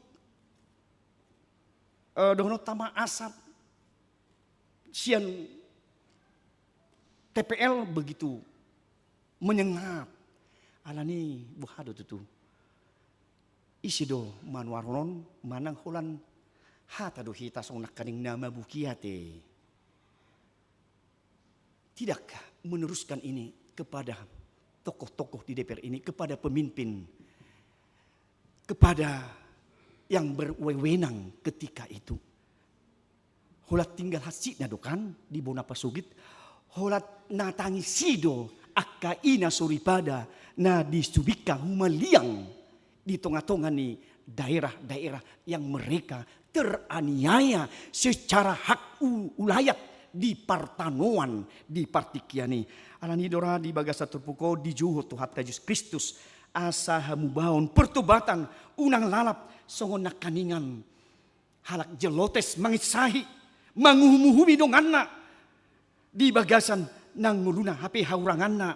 eh, dohononta ma asap sian T P L begitu menyengat. Alani boha do tutu? Ise do manuaron on? Manang holan hata do hita songon nangkaning na mabuk i ate? Tidak meneruskan ini kepada tokoh-tokoh di D P R ini, kepada pemimpin, kepada yang berwenang ketika itu. Holan tinggal hansitna do kan di bona pasogit, holan na tangis i do angka ina soripada na di Sumingka humaliang di tonga-tonga ni daerah-daerah yang mereka teraniaya secara hak u-, ulayat di partanoan di partingkian i. Alani do ra di bagasan turpuk on dijou Tuhanta Jesus Kristus asa hamubaon pertobatan, unang lalap songon nangkaningan halak Zelotes manginsahi, manguhum-uhumi donganna di bagasan na ngoluna, hape hauranganna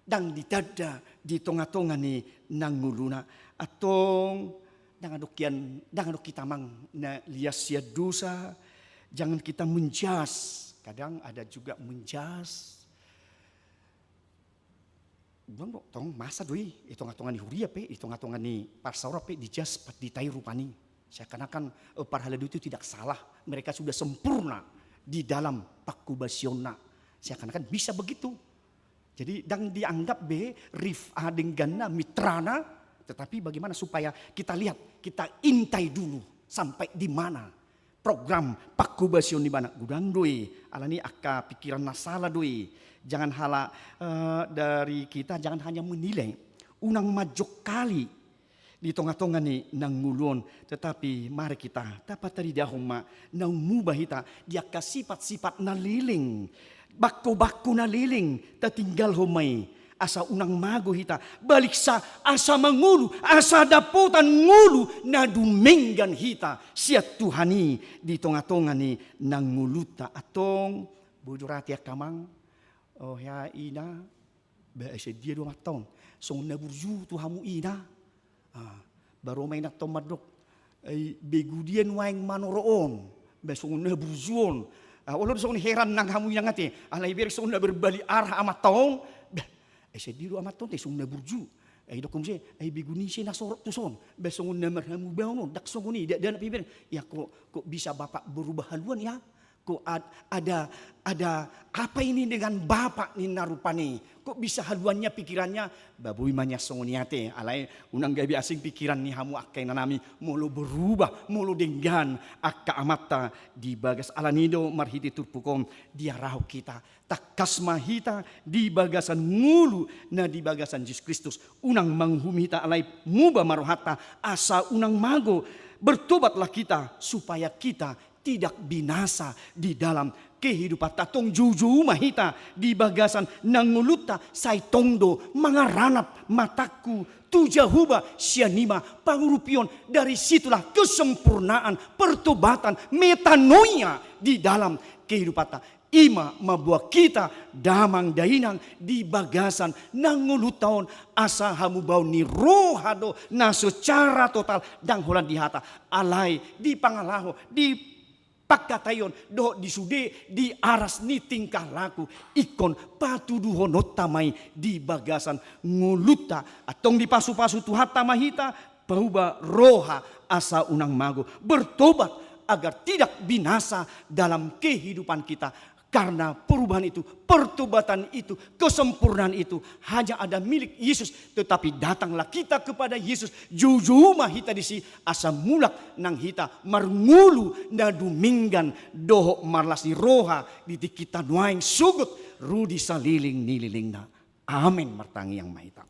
ndang ditanda di tonga-tonga ni na ngoluna. Antong, ndang adong hian, ndang adong hita amang na lias sian dosa, jangan kita menjas. Kadang ada juga menjas. Buang do, tong masa do i, i tonga-tonga ni huria pe, i tonga-tonga ni parsaoran pe, dijas pat ditai rupani. Seakan-akan, eh, parhalado itu tidak salah, mereka sudah sempurna di dalam pangkobasionna. Seakan-akan bisa begitu. Jadi, ndang dianggap be rif-, ah, dengganna, mitrana, tetapi bagaimana supaya kita lihat, kita intai dulu sampai di mana program pangkobasion ni ibana. Godang do i, alani angka pikiran na sala do i. Jangan hala, eh, dari kita, jangan hanya menilai. unang manjongkali di tonga-tonga ni na ngolu on, tetapi mari hita tapatarida homa naung muba hita di angka sipat-sipat na leleng, bangko-bangko na leleng, tatinggal homa i, asa unang mago hita, baliksa asa mangolu, asa dapotan ngolu na dumenggan hita sian Tuhan i di tonga-tonga ni na ngolunta. Antong, bojor hita angka amang, oh ya ina, ba asa dia do amanta on, songon na burju tu hamu ina. Ah, baru ma inanta on mandok, ai begu dia nuaeng manoro on, ba songon na burju on. Ah, olo do songon heran nang hamu inang ate, alai bereng songon na berbalik arah amanta on, ba asa dia do amanta on te songon na burju. Ai dok hamu se, ai begu ni se na sorot tu son, ba songon na marhamubaon on, ndang songon i, ndang, ndang na pe bereng. Ya kok, kok bisa bapak berubah haluan ya? Kok ad-, ada, ada apa ini dengan bapak ni na rupani? Kok bisa haluannya, pikirannya? Ba boi ma nian songon i ate, alai unang gabe asing pikiran ni hamu angka inanami, molo berubah, molo denggan angka amanta di bagas. Alani do marhite turpuk on diarahon hita, tangkas ma hita di bagasan ngolu na di bagasan Jesus Kristus. Unang manguhumi hita, alai muba ma rohanta asa unang mago. Bertobatlah kita supaya kita tidak binasa di dalam kehidupanta. Antong joujou ma hita di bagasan na ngolunta, sai tong do mangaranap matangku tu Jahowa sian i ma pangurupion, dari situlah kesempurnaan, pertobatan, metanoia di dalam kehidupanta. I ma mamboan hita damang dainang di bagasan na ngolunta on, asa hamubaon ni roha do na secara total, ndang holan di hata, alai di pangalaho, di pangkataion dohot di sude, di aras ni tingkah laku, ingkon patuduhononta ma i di bagasan ngolunta. Antong dipasupasu Tuhanta ma hita, pauba roha asa unang mago, bertobat agar tidak binasa dalam kehidupan kita. Karena perubahan itu, pertobatan itu, kesempurnaan itu hanya ada milik Yesus. Tetapi datanglah kita kepada Yesus, joujou ma hita disi, asa mulak nang hita marngolu na dumenggan dohot marlas ni roha di tingkinta nuaeng sogot ro di saleleng ni lelengna. Amen. Martangiang ma hita.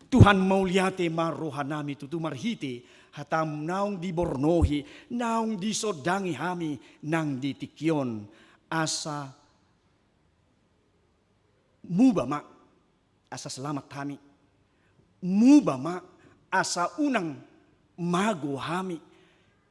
Tuhan, mauliate ma rohanami tutu marhite hatamu naung dibornohi, naung disondangi hami nang di tingki on, asa muba ma asa selamat hami. Muba ma asa unang mago hami.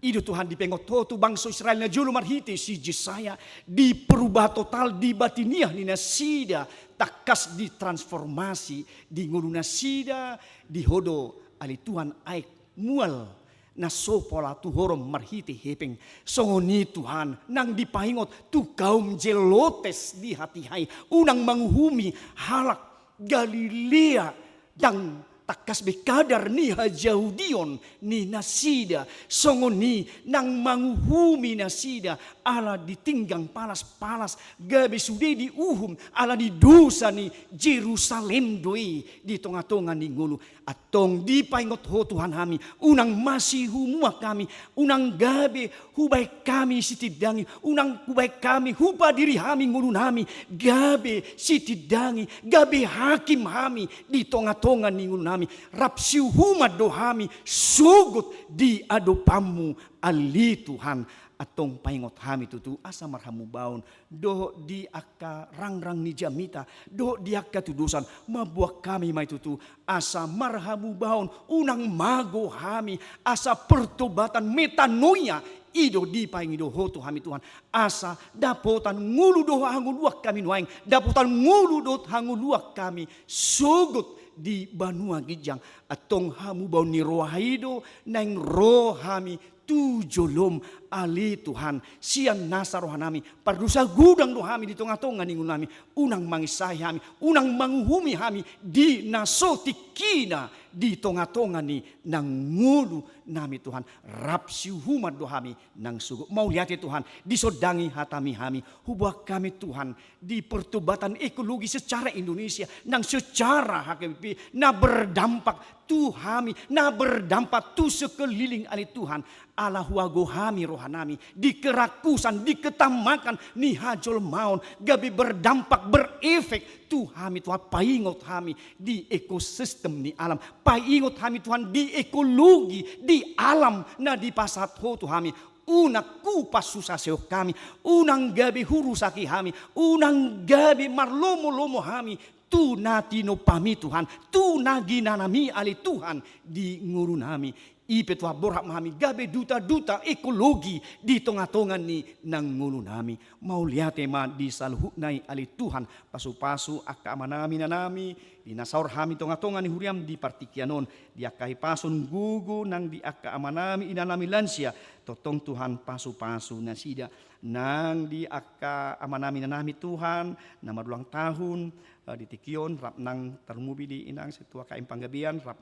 I do Tuhan dipaingot Ho tu bangso Israel na jolo marhite si Jesaya, diperubah total di batiniah ni nasida, tangkas ditransformasi di ngolu nasida di Ho do, ale Tuhan, aek mual na so pola tuhoron marhite hepeng. Songon i Tuhan nang dipaingot tu kaum Zelotes di hatiha i, unang manguhumi halak Galilea, ndang tangkas be kadar ni hajahudion ni nasida. Songon i nang manguhumi nasida ala ditinggang palas-palas, gabe sude diuhum ala ni dosa ni Jerusalem do i di tonga-tonga ni ngolu. Antong dipaingot Ho Tuhan hami, unang masihumuan hami, unang gabe hubaen hami sitindangi, unang hubaen hami hupadiri hami ngolunami gabe sitindangi, gabe hakim hami di tonga-tonga ni ngolunami. Rap siuhuman do hami sogot di adopanmu, ale Tuhan. Antong paingot hami tutu asa marhamubaon dohot di angka rangrang ni jamita, dohot di angka tudosan, mamboan hami ma i tutu asa marhamubaon, unang mago hami, asa pertobatan, metanoia, i do dipangido Ho tu hami Tuhan, asa dapotan ngolu dohot hangoluan hami nuaeng, dapotan ngolu dohot hangoluan hami sogot di banua ginjang. Antong hamubaon ni roha i do naeng ro hami tu jolom, ale Tuhan, sian nasa rohanami, pardosa godang do hami di tonga-tonga ni ngolunami, unang mangisahi hami, unang manguhumi hami di na so tingkina di tonga-tonga ni na ngolunami Tuhan, rap siuhuman do hami nang sogot. Mauliate Tuhan, disondangi hatami hami, huboan hami Tuhan, di pertobatan ekologi secara Indonesia, nang secara H K B P, na berdampak tu hami, na berdampak tu sekeliling ale Tuhan, ala huago hami rohanami, di kerakusan, di ketamakan ni hajolmaon, gabe berdampak, berefek tu hami Tuhan, paingot hami di ekosistem ni alam, paingot hami Tuhan di ekologi, di alam na dipasahat Ho tu hami. Unang hupasusasehon hami, unang gabe hurusaki hami, unang gabe marlomolomo hami tu na tinompami Tuhan, tu na ginanami ale Tuhan di ngolunami. I pe Tuhan, borhat ma hami gabe duta-duta ekologi di tonga-tonga ni na ngolunami. Mauliate ma di saluhutna i ale Tuhan, pasu-pasu angka amanami inanami di na saor hami tonga-tonga ni huriam di partingkian on, di angka hipason gogo nang di angka amanami inanami lansia, tongtong Tuhan pasu-pasu nasida. Nang di angka amanami inanami Tuhan na marulang tahun, eh, di tingki on, rap nang tarlumobi di inang situa K M Panggabean, rap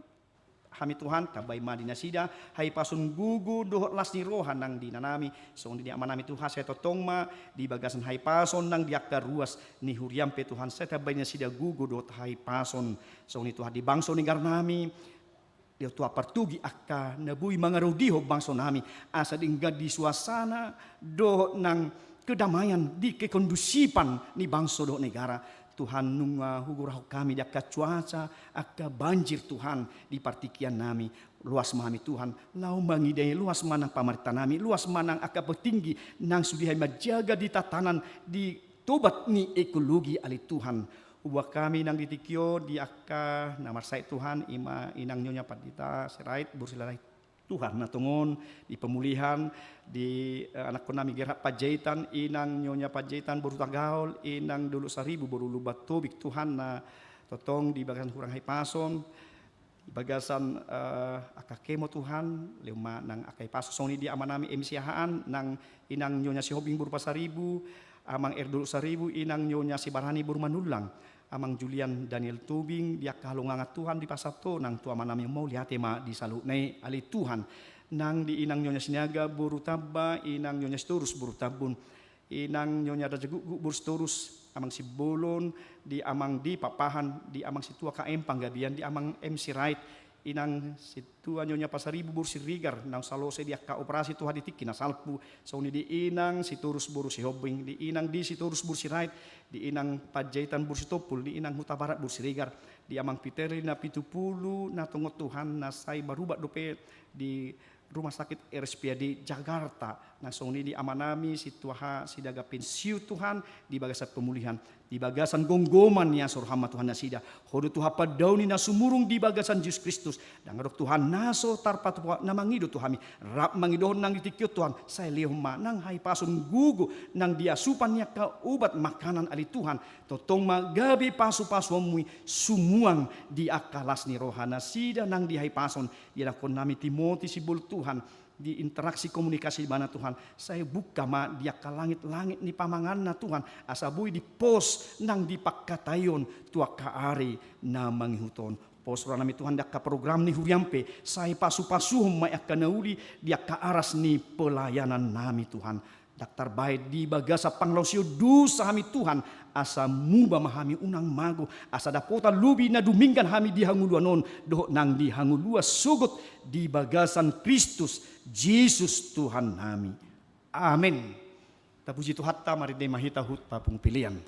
hami Tuhan, tambai ma di nasida hahipason gogo dohot las ni roha nang di inanami, songon i di amanami Tuhan, sai tongtong ma di bagasan hahipason nang di angka ruas ni huriam pe Tuhan, sai tambai nasida gogo dohot hahipason, songon i Tuhan di bangso negarnami, di Tuhan partugi angka na boi mangaradoti Ho bangsonami, asa denggan di suasana dohot nang kedamaian, di kekondusipan ni bangso dohot negara. Tuhan, nunga hugorahon hami di angka cuaca, angka banjir Tuhan di partingkiannami. Loas ma hami Tuhan, laho mangida i, loas ma nang pamarentanami, loas ma nang angka petinggi nang sude hami manjaga di tatanan di tobat ni ekologi ale Tuhan. Huboan hami nang di tingki on di angka na marsahit Tuhan, i ma inang Nyonya Pandita Sirait, boru Sirait. Tuhan, na tongon di pemulihan di, eh, anakkonnami Gerhard Panjaitan, inang Nyonya Panjaitan boru Tagaol, inang Dolok Saribu boru Lumban Tobing, Tuhan, na tongtong di bagasan hurang hahipason, di bagasan, eh, angka kemo Tuhan, lehon ma nang angka hahipason, songon i di amanami M C Haan, nang inang Nyonya Sihombing boru Pasaribu, amang R Dolok Saribu, inang Nyonya Sibarani boru Manullang. Amang Julian Daniel Tobing, di angka halongangan Tuhan dipasahat Ho nang tu amanami, mauliate ma di saluhutna i ale Tuhan. Nang di inang Nyonya Sinaga boru Tamba, inang Nyonya Sitorus boru Tambun, inang Nyonya Rajagukguk boru Sitorus, amang Simbolon, di amang di Pakpahan, di amang situa K M Panggabean, di amang M Sirait, inang situa Nyonya Pasaribu boru Siregar, naung salose di angka operasi Tuhan di tingki na salpu, songon i di inang Sitorus boru Sihombing, di inang di Sitorus boru Sirait, di inang Panjaitan boru Sitompul, di inang Hutabarat boru Siregar, di amang Piterli na pitu pulu na tongon Tuhan, na sai marubat dope di rumah sakit R S P A D Jakarta, nang songon i di amanami situa H Sidaga pensiun Tuhan, di bagasan pemulihan, di bagasan gomgoman ni asi ni roham ma Tuhan nasida. Ho do Tuhan pandaoni na sumurung di bagasan Jesus Kristus. Ndang adong Tuhan na so tarpatupa na mangido tu hami. Rap mangidohon nang di tingki on Tuhan, sai lehon ma nang hahipason gogo nang di asupan ni angka obat makanan ale Tuhan. Tongtong ma gabe pasu-pasuonmu i sumuang di angka las ni roha nasida nang di hahipason, di anakkonnami Timoti Simbolon Tuhan, di interaksi komunikasi di ibana Tuhan, sai buka ma di angka langit-langit ni pamanganna Tuhan, asa boi dipos nang dipangkataion tu angka ari na mangihut on. Pos rohanami Tuhan di angka program ni huriam pe, sai pasu-pasuhon ma i angka na uli di angka aras ni pelayanannami Tuhan. Ndang tarbahen di bagasan pangalaosion dosa hami Tuhan, asa muba ma hami unang mago, asa dapotan lobi na dumenggan hami di hangoluan on, dohot nang di hangoluan sogot di bagasan Kristus Jesus Tuhannami. Amen. Tapuji Tuhanta, marende ma hita hut papungu pelean.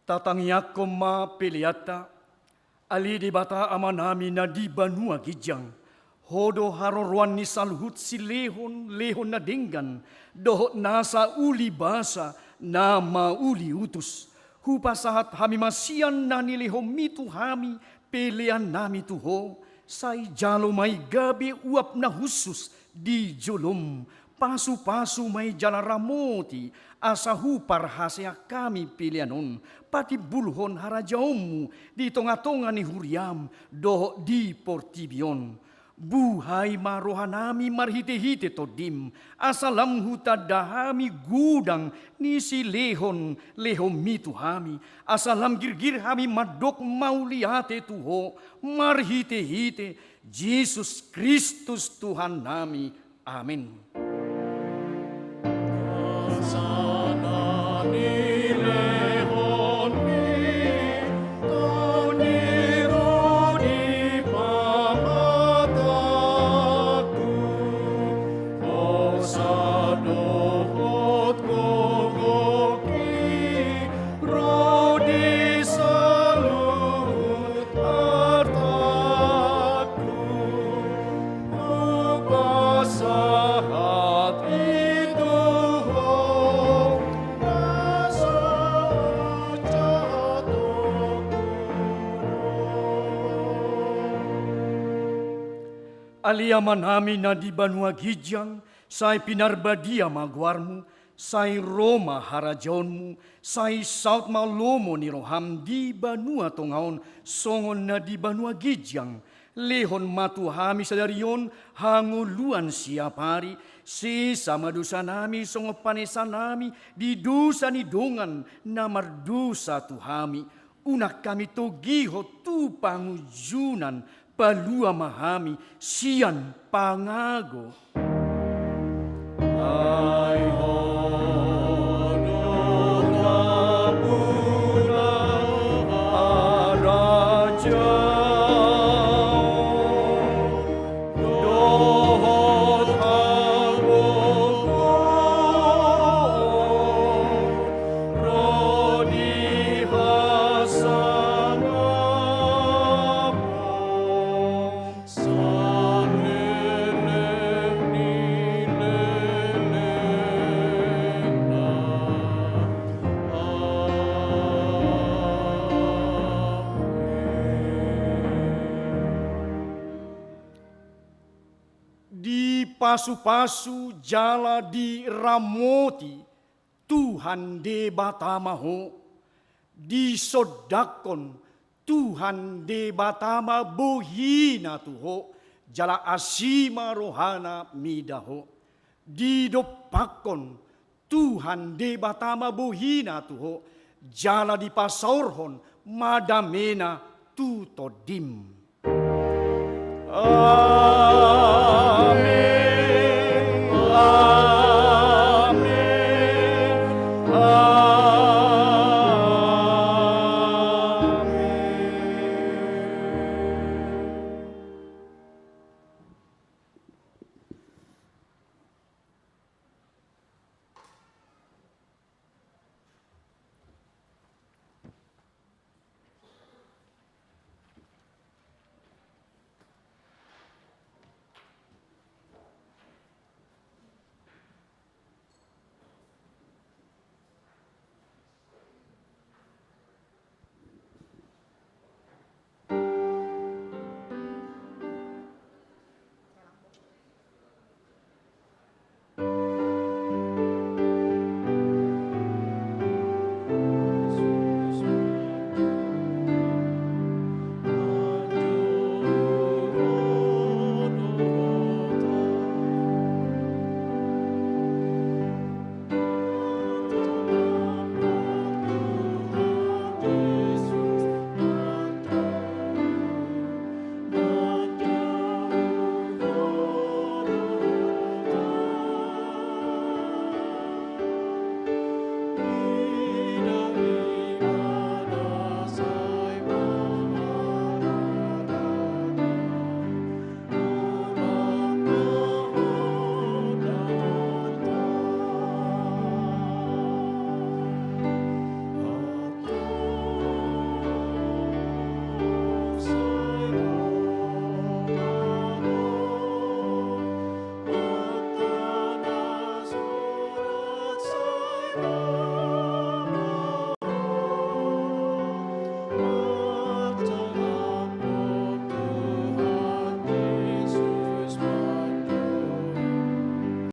Tatangiangkon ma peleanta. Ale Debata Amanami na di banua ginjang, Ho do haroroan ni saluhut silehon, lehon na denggan, dohot nasa uli basa, na mauli utus. Hupasahat hami ma sian na nilehonMi tu hami peleannami tu Ho, sai jalo ma i gabe uap na hushus di joloM, pasupasu ma i jala ramoti, asa huparhaseang hami pelean on, patimbulhon harajaonMu di tongatonga ni huriaM dohot di portibi on. Buhai ma rohanami marhitehite TondiM, asa lam hutanda hami godang ni silehon lehonMi tu hami, asa lam girgir hami mandok mauliate tu Ho, marhitehite Jesus Kristus Tuhannami. Amen. Ale Amanami na di banua ginjang, sai pinarbadia ma goarMu, sai ro ma harajaonMu, sai saut ma lomo ni rohaM di banua tonga on songon na di banua ginjang. Lehon ma tu hami sadari on hangoluan siapari, sesa ma dosanami songon panesanami di dosa ni dongan na mardosa tu hami. Unang hami togihon tu pangunjunan, palua ma hami sian pangago. Ai Ho do harajaon dohot hagogoon ro di hasangapon saleleng ni lelengna. Amen. Dipasupasu jala diramoti Tuhan Debata ma ho, disondangkon Tuhan Debata ma bohina tu ho, jala asi ma rohana mida ho. Didompakkon Tuhan Debata ma bohina tu ho, jala dipasaorhon ma damena tu tondim. Amen.